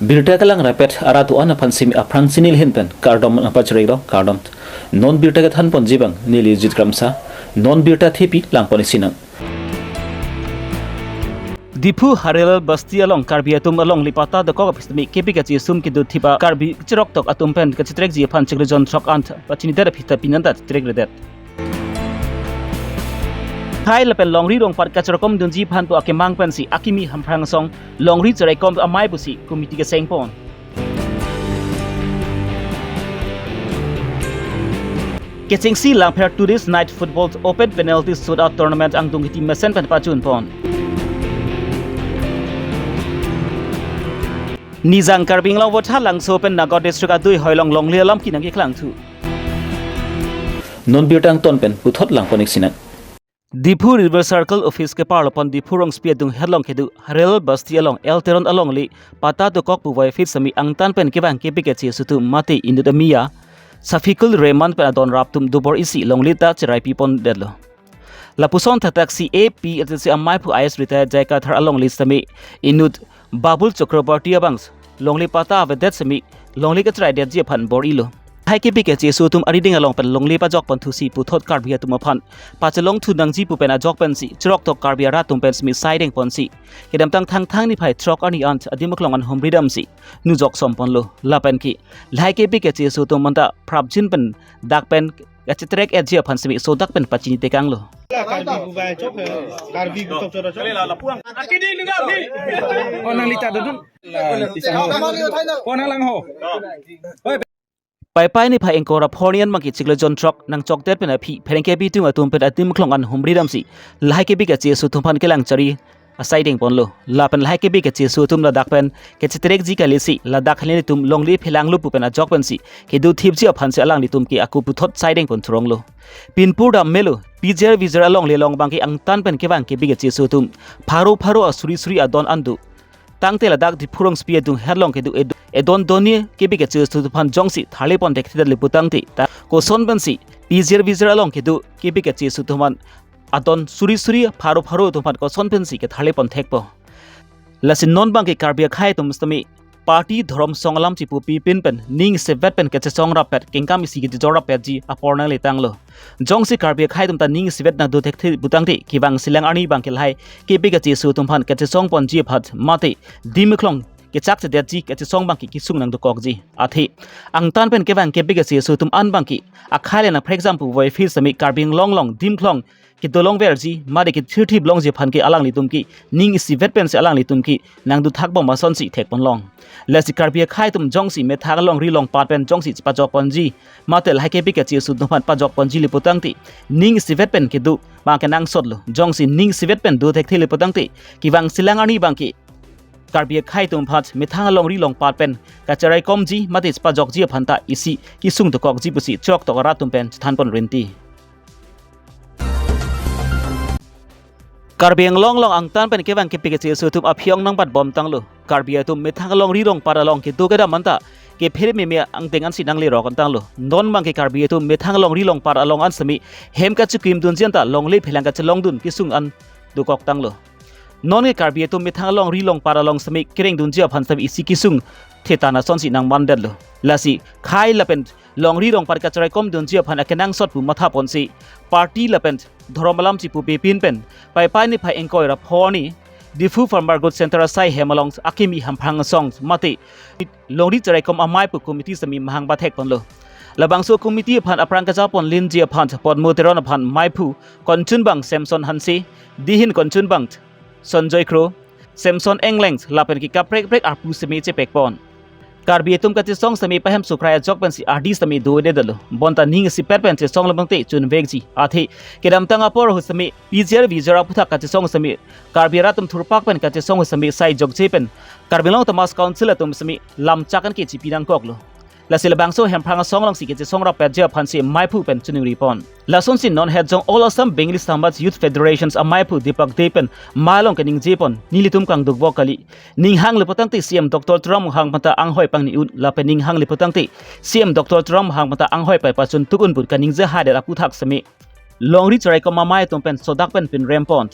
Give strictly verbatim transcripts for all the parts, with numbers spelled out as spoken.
Birta kelang rapet arat do-an aphan simi aphrang si neli ahin pen kardom nangpachiriklo, kardom. Non birta kethan ponji abang neli Jit Kramsa, non birta thepi lang pon isi nang. Diphu Harelal Basti along Karbi atum alongle patta dokok aphi simi K P K G sum kedo thip a Karbi cheroktok atum pen kachetrekji aphan chiklo jon throk an pachinidet aphi ta pinan ta trekredet. Khei lapen longri rongpat kacherakom dunji aphan pu akemang pensi akimi Hamprang Asong longri cheraikom amei pusi committee keseng pon. Kechengsi Langpher Tourist Night Football Open Penalty Shootout Tournament angdung kiti mesen pen pachun pon. Nijang Karbi Anglong Vothatlangso pen Nagaon District adui hoilong longle alam kenang keklangthu. Non birta angton pen puthot lang pon isi nang. Diphu River Circle Office keparlo pon Diphu Rongsopi adung hetlong kedo Harelal Basti along L Teron alongle patta dokok pu vaiphit simi angtan pen kevang K P K G sum atum mate inut amei a Safikul Rehman pen adon rap atum dobor isi longle ta cheraipi pondetlo. Lapuson thakthak si A P L T C amei pu I S retired J I Kathar alongle simi inut Babul Chakraborty abang longle patta avedet simi longle kacheraidetji aphan bor-ilo. Lahai K P K G sum atum arideng along pen longle pajok ponthusi puthot Karbi atum aphan pachelongthu nangji pu pen ajok pensi cheroktok Karbi arat atum pen simi saideng ponsi kedamtang Thangthang niphai throk arni an adim aklong an humri damsi nujok som ponlo. Lapen ke lahai K P K G sum atum anta prapjin pen dak pen kachetrek-etji aphan simi sodak pen pachini tekanglo. Karbi bubai chok, Karbi butok chora chok. Oh, nangli ta dun. Oh, nanglang ho. Paipai niphai ingkoi ra phongo an abangke chiklo jon throk nangchokdet pen aphi pherangke bitung atum pen adim aklong an humri damsi lahai K P K G sum atum aphan kelang chari asaideng ponlo. Lapen lahai K P K G sum atum ladak pen kachetrekji kalisi ladak helen atum longle phelanglo pu pen ajok pensi kedo thipji aphansi alanglitum ke ako puthot saideng pon thuronglo. Pinpur dam melo, P J R V J R alongle along abangke angtan pen kevang K P K G sum atum pharo pharo asuri suri adon an do. Tangte ladak Diphu Rongsopi adung hetlong kedo edo-, edon doni K P K G sum atum aphan jongsi tharle pon thekthedet le pu tangte ta koson pensi P J R V J R along kedo K P K G sum atum aphan adon suri suri pharo pharo atum aphan koson pensi ketharle pon thekpo. Lasi non abangke Karbi akhei atum sitame party dhorom song alam chipupi pin pen ning isivet pen kachesong rappet kengkam isi kejor rappetji apor nangletanglo. Jongsi Karbi akhei atum ta ning isivet nangdo thekthe pu tangte kevang silang arni abangke lahai K P K G sum atum aphan kachesong ponji aphan mate adim aklong kechakchedetji kachesong abangke kesung nangdokokji. Athe angtan pen kevang K P K G sum atum an abangke akhei le nangprekjam pu vaiphit simi Karbi Anglong along adim aklong kedolongverji mate kethirthip longji aphan ke alanglitum ke ning isivet pensi alanglitum ke nangdothak bom asonsi thek ponlong. Lasi Karbi akhei atum jongsi methang alongri longpat pen jongsi pajok ponji mate lahai K P K G sum atum aphan pajok ponji le pu tangte ning isivet pen kedo abangke nangsotlo. Jongsi ning isivet pen do thekthe le pu tangte kevang silang arni abangke Karbi akhei atum aphan methang alongri longpat pen kacheraikomji mate pajokji aphan ta isi kesung dokokji pusi cheroktok arat atum pen chethan pon rinti. Karbi Anglong along angtan pen kevang K P K G sum atum aphi-ong nangbat bomtanglo. Karbi atum methang alongri longpat along kedo kedam anta kephere meme angdeng ansi nanglerok antanglo. Non abangke Karbi atum methang alongri longpat along an simi hem kachekim dunji anta longle phelang kachelong dun kesung an dokoktanglo. Non ke Karbi atum methang alongri longpat along simi kereng dunji aphan simi isi kesung thetan asonsi nangmandetlo. Lasi khei lapen longri longpat kacherakom dunji aphan akenangsot pu matha ponsi party lapen dhorom alam chipupi pin pen Paipai niphai ingkoi ra phongo arni Diphu Farmer Good Center asai hem along akimi Hamprang Asong mate longri cheraikom amei pu committee simi mahang pathek ponlo. Labangso committee aphan aphrang kejapon linji aphan Podmo Teron aphan meiphu konchunbang Samson Hanse, dihin konchunbang Sonjoy Kro, Samson Engleng lapen ke kaprek kaprek arpu simi chepek pon. Karbi atum kachesong simi pahem sukrai ajok pensi ardi simi do-edetlo. Bonta ning isipet pen chesong labangte chunvekji. Athe kedamtang apor ahut simi P G R V G R aphuthak kachesong simi Karbi arat atum thurpak pen kachesong simi sai jokje pen Karbi Anglong Autonomous Council atum simi lamchak an ke chipi nangkoklo. Lasi labangso Hamprang Asong alongsi kachesong rappetji aphansi meiphu pen choningri pon. Lasonsi non het jong All Assam Bengali Samaj Youth Federations ameiphu Deepak Dey pen mei along kaningje pon, nelitum kangdukvok kali. Ning hang le pu tangte C M Doctor Tuliram Ronghang aphanta anghoi pangni un lapen ning hang le pu tangte C M Doctor Tuliram Ronghang aphanta anghoi pai pachun tuk un pu kaningje hadet aphuthak simi longri cheraikom amei atum pen sodak pen pinrem pon.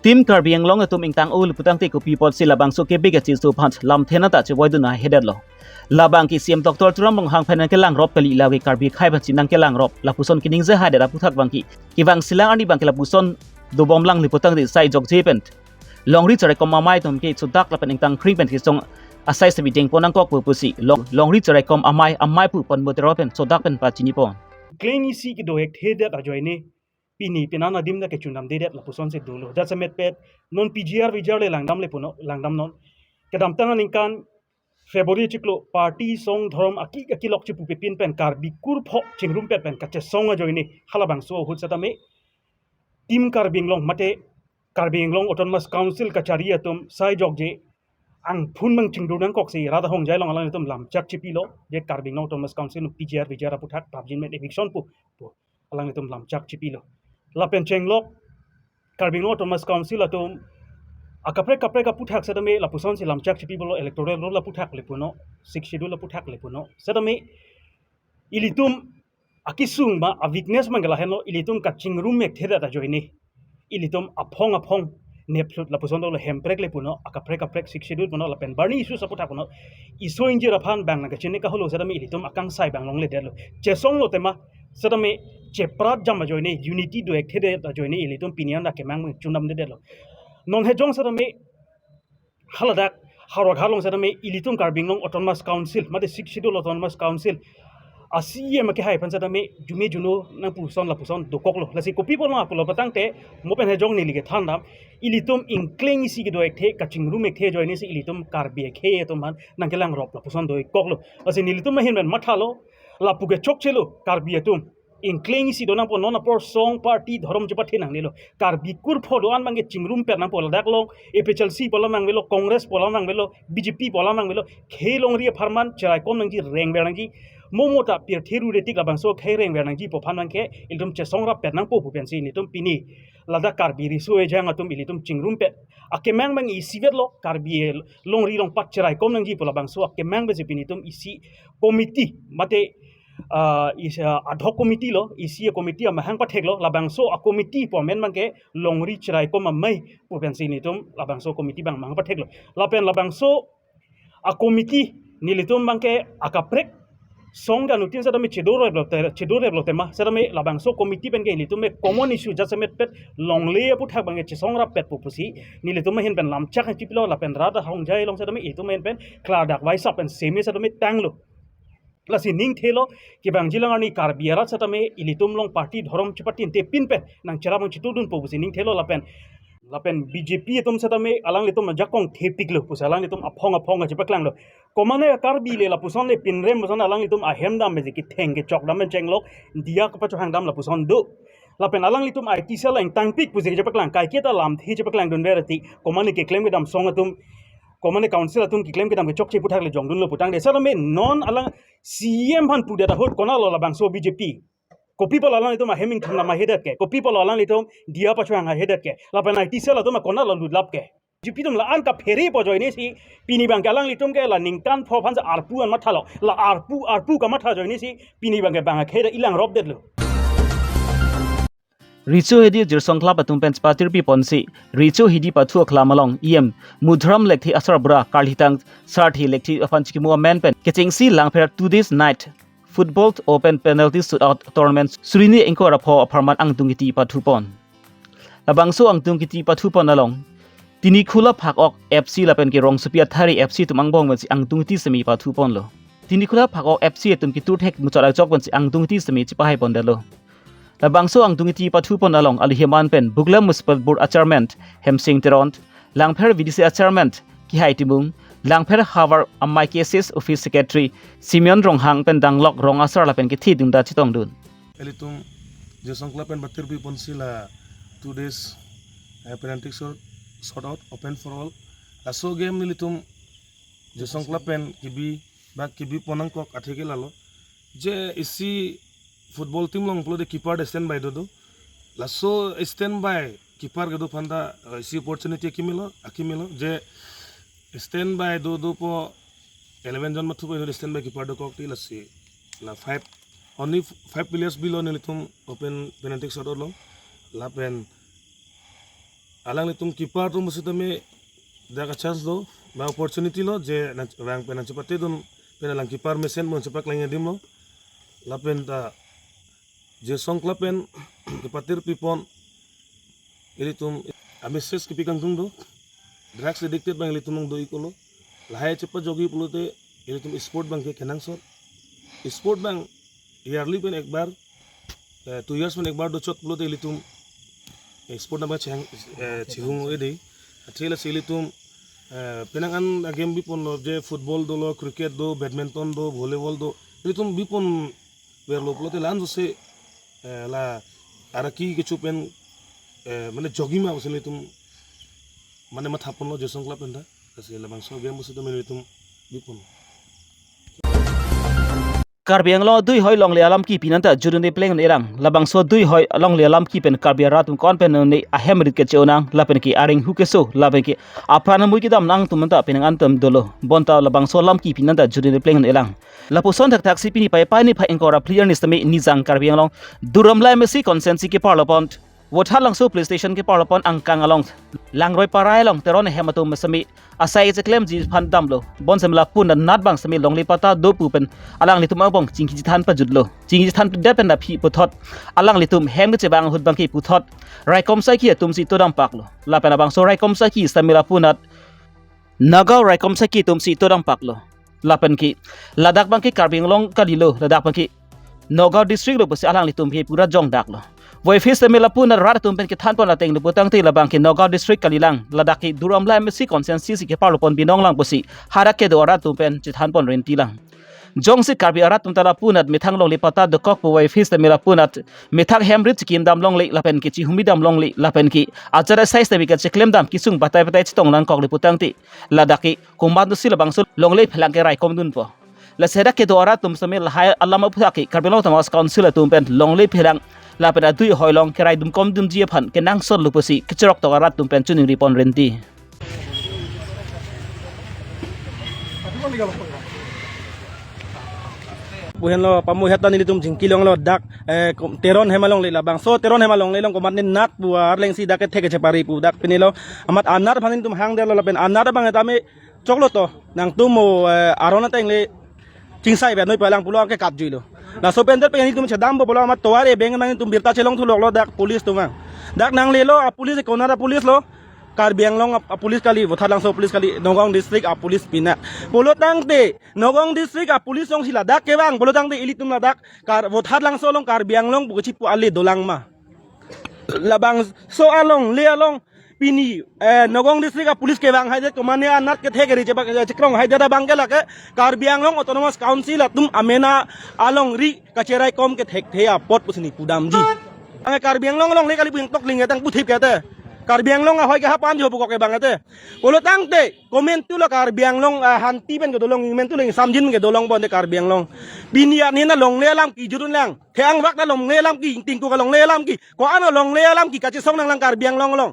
Team Karbi Anglong atum ingtang-o le putangte kopi apotsi labangso kebe kacheso aphan lamthe nata chevoidun ahedetlo. Labang ke C M Doctor Tuliram Ronghang aphan nangkelangrop kali, lake Karbi akhei aphansi nangkelangrop, lapuson kaningje hadet aputhak abangke, kevangsilang arni abangke lapuson dobomlang le putangte sai jokje pen longri cheraikom amei atum ke chodak lapen ingtang kring pen kesong asai si bideng pon nangkok pu pusi long, longri cheraikom amei, amei pu pon mutero pen chodak pen pachinipon. Kleng isi kedo-ik thedet ajoine pini penan adim ta kechundamdedet lapusonsi dolo. Jasemet pet non P G R V G R le langdam le puno, langdam non. Kedamtang aningkan February chiklo party song dhorom aki, akilok chipu pepin pen Karbi kurpho chingrumpet pen kachesong ajoine halabangso ahut setame Team Karbi Anglong mate Karbi Anglong Autonomous Council kachari atum sai jokje angphun mang chingdun nangkoksi Radha Hongjai along alanglitum lamchak chipilo, je Karbi Anglong Autonomous Council P G R V G R aputhak prapjin pen eviction pu, pu alanglitum lamchak chipilo. Lapen chenglok Karbi Anglong Autonomous Council atum akaprek kaprek aputhak setame lapusonsi lamchak chipi pulo, electoral roll aputhak le puno, Sixth Schedule aputhak le puno. Setame ilitum akesung ma a-weakness abangke lahenlo, ilitum kachingrum-ik thedet ajoine ilitum aphong aphong neplut lapuson dolo, Hemprek le puno, akaprek kaprek Sixth Schedule puno, lapen barni issues aputhak puno, iso ingjir aphan bang nangkachini kaholo setame ilitum akangsai bang longledetlo. Chesonglo tema setame cheprat jam ajoine, unity do-ik thedet ajoine ilitum pini an akemang abang chundamdedetlo. Non hejong setame haladak Howraghat along setame ilitum Karbi Anglong Autonomous Council mate Sixth Schedule Autonomous Council a-C E M akehai aphan setame jume juno nangpuson lapuson dokoklo. Lasi kopi apotlo pulo putangte mo pen hejong neli kethandam, ilitum ingkleng isi kedo-ikthe, kachingrum-ikthe ajoinesi ilitum Karbi akhei atum aphan nangkelangrop lapuson do-ikkoklo. Lasi nelitum ahin pen mathalo, lapu ke chokchelo Karbi atum. Ingkleng isi donangpo, non apor song party dhorom chepathe nangnelo. Karbi kurpho do-an abangke chingrumpet nangpo, ladak along A P H L C pu alam vangvelo, Congress pu alam vangvelo, B J P pu alam vangvelo, khei longri apharman cheraikom nangji, rengver nangji. Mo mo ta pirthe rure tik labangso khei rengver nangji pu aphan abangke ilitum chesong rappet nangpo pu pensi nelitum pini ladak Karbi riso ejang atum ilitum chingrumpet akemang abang isivetlo, Karbi longri longpat cheraikom nangji pu labangso akemang pensi pini ilitum isi committee mate, ah, is, ah, ad hoc committee lo, isi committee amahang patheklo, labangso a-committee pu amen abangke longri cheraikom amei pu pensi nelitum labangso committee abang amahang patheklo. Lapen labangso a-committee nelitum abangke akaprek song kanutin setame chedoreplo te, chedoreplo tema setame labangso committee penke nelitum ke common issue jasemet pet longle aputhak abangke chesong rappet pu pusi nelitum ahin pen lamchak chipilo, lapen Radha Hongjai along setame ilitum ahin pen klardak vaisap pen seme setame tanglo. Lasi ningthelo, kevangjilang arni Karbi arat setame ilitum along party dhorom chepatinte pin pen nangcherap nangchitudunpo pusi ningthelo, lapen lapen B J P atum setame alanglitum ajakong thepiklo pusi alanglitum aphong aphong kachepaklanglo. Komane Karbi le lapuson le pinrem puson alanglitum ahem dam meji ketheng kechok dam pen chenglok diya kapachohang dam lapuson do. Lapen alanglitum I T cell ingtangpik pusi kachepaklang, kaiketa lamthe chepaklangdunver ti, komane keklem kedam song atum, komane council atum keklem kedam kechokche aputhak le jongdunlo putangte setame non alang C E M aphan pudet ahut konatlo labangso B J P? Kopi apotlo alanglitum ahem ingthum dam ahedet ke? Kopi apotlo alanglitum diya pachohang ahedet ke? Lapen I T cell atum konatlo lutlap ke? B J P atum la-an kaphere pu ajoinesi pini abangke alanglitum ke la ningkan pho aphan arpu an mathalo. La arpu, arpu kamatha ajoinesi pini abangke bang akhei ta ilangropdetlo. Recho Hidi Jirsong Club atum pen chepatirpi ponsi Recho Hidi pathu aklam along E M Mudharam Lekthe asarbura karlitang Sarthe Lekthe aphan chikimo amen pen kechengsi Langpher two days night football open penalty shootout tournament surini ingkoi ra pho apharman angdung kiti pathupon. Labangso angdung kiti pathupon along Tinikhula Phak-ok F C lapen ke Rongsopi Athare F C atum angbong pensi angdung kiti semi pathuponlo. Tinikhula Phak-ok F C atum ketur thek muchot ajok pensi angdung kiti semi chepahaipondetlo. Labangso angdung kiti pathupon along aliheman pen Buglam Municipal Board a-chairman Hemsing Teron, Langpher V D C a-chairman Kihai Timung, Langpher havar amei K S S office secretary Simeon Ronghang pen danglok rong asar lapen kethe dungda chetongdun. Ilitum Jirsong Club pen patirpi ponsi la two days, eh, penalty shoot, shootout open for all. Laso game nelitum Jirsong Club pen kebi, ba kebipon nangkok athe ke lalo. Je isi football team along pulote keeper de standby dodo. Laso standby keeper kedo aphanta, eh, isi opportunity akimilo, akimilo. Je standby dodopo eleven jon mathupo, standby keeper dokok ti lasi la five, only five players bilo nelitum open penalty shootout along. Lapen Alanglitum keeper atum pusitame dak a-chance lo, ba opportunity lo, je nang vang pen nangchepatedun pen alang keeper mesen mo chepaklangji adim lo. Lapen ta Jirsong Club pen kepatir pipon ilitum a-message kepi kangtung do. Drugs addicted abang ilitum along do-iklo. Lahai chepajogi pulote ilitum sport abangke kenangsot. Sport abang yearly pen ekbar, eh, two years pen ekbar dochot pulote ilitum, eh, sport abang chehang, eh, chehung ede. Athe lasi ilitum, eh, penang an a-game bipon lo, je football dolo, cricket do, badminton do, volleyball do. Ilitum bipon verlo pulote la-an jose, eh, la araki kecho pen, eh, mane jogi ma pusi ilitum mane mathaponlo Jirsong Club pen ta. Lasi labangso a-game pusitame ilitum bipon. Karbi Anglong adui hoi longle alam kepi nangta judun de pleng elang. Labangso adui hoi longle alam kepi pen Karbi arat atum ko-an pen ne ahem rit keche-o nang, lapen ke areng hu keso, lapen ke apran amui kedam nangtum nangta penang an atum dolo. Bonta labangso alam kepi nangta judun de pleng elang. Lapuson thakthak si pini Paipai niphai ingkoi ra phli arni sitame nijang Karbi Anglong Duar Amla M A C constituency keparlo pon, Vothatlangso police station keparlo pon angkang along Langroi Parai along Teron ahem atum sitame asai kacheklemji aphan damlo. Bonsitame lapu anat abang sitame longle patta do pu pen alanglitum angbong chingki chethan pajutlo. Chingki chethan det pen aphi puthot alanglitum hem kechevang ahut abangke puthot raikom saiki atum si todam paklo. Lapen labangso raikom saiki sitame lapu anat Nagaon raikom saiki atum si todam paklo. Lapen ke ladak abangke Karbi Anglong kalilo, ladak abangke Nagaon district lo pusi alanglitum ke pura jongdaklo. Voiphit sitame lapu anat rat atum pen kethan pon ateng lo putangte labangke Nagaon district kalilang, ladak ke Duar Amla M A C constituency si keparlo pon binong lang pusi hadak kedo arat atum pen chethan pon renti lang. Jongsi Karbi arat atum ta lapu anat methang longle patta dokok pu voiphit sitame lapu anat methang hem rit chikim dam longle lapen ke chihumi dam longle lapen ke ajat asai sitame kacheklem dam kesung batai batai chetong nangkok lo putangte ladak ke komat do si labangso longle phelang ke raikom dunpo. Lasi hadak kedo arat atum sitame lahai alam aphuthak ke Karbi Anglong Autonomous Council atum pen longle phelang lapen adui hoi along kerai dum kom dumji aphan kenangsot lo pusi kecherok tok arat atum pen choningri pon renti. Pu henlo pamu het ta nelitum chingki longlo dak, eh, kom-, Teron hem alongle labangso Teron hem alongle along komat ne nat pu arleng si dak kethek kechepari pu dak pini lo amat anat aphan nelitum hangdetlo lapen anat abang tame choklo to nangtum mo, eh, aron ateng le chingsai pen noi palang pulo ke katjuilo. Laso pen det pen nelitum chedampo pulo amat tovar ebeng abang nelitum birta chelong thuloklo dak police atum abang. Dak nanglelo a-police konat a-police lo. Karbi Anglong a, a-police kali, Vothatlangso police kali, Nagaon district a-police pina. Pulotangte Nagaon district a-police jongsi ladak kevang pulotangte ilitum ladak Kar, Vothatlangso along Karbi Anglong pu kechipu ale dolang ma. Labangso alongle along pini, eh, Nagaon district a-police kevang haidet komane anat kethek ri chekrong haidet abangke lake Karbi Anglong Autonomous Council atum amena alongri kacheraikom kethekthe apot pusi neli pudamji. Anke Karbi Anglong alongle kali pu ingtok ling etang puthip kete. Karbi Anglong ahoi ke hapan jo pukok ke bang ete. Pulotangte komentu lo Karbi Anglong, ah, hanti pen kedolong, ingmentu lo ingsamjin pen kedolong bonte Karbi Anglong. Pini arni na longle alam kejut un lang. Thang vak na longle alam ke, ingtingku ke longle alam ke. Ko-an longle alam ke kachesong nanglang Karbi Anglong along.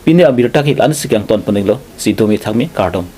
Pini abirta ke la-an si kangton pon-iklo, si domi thakmi kardom.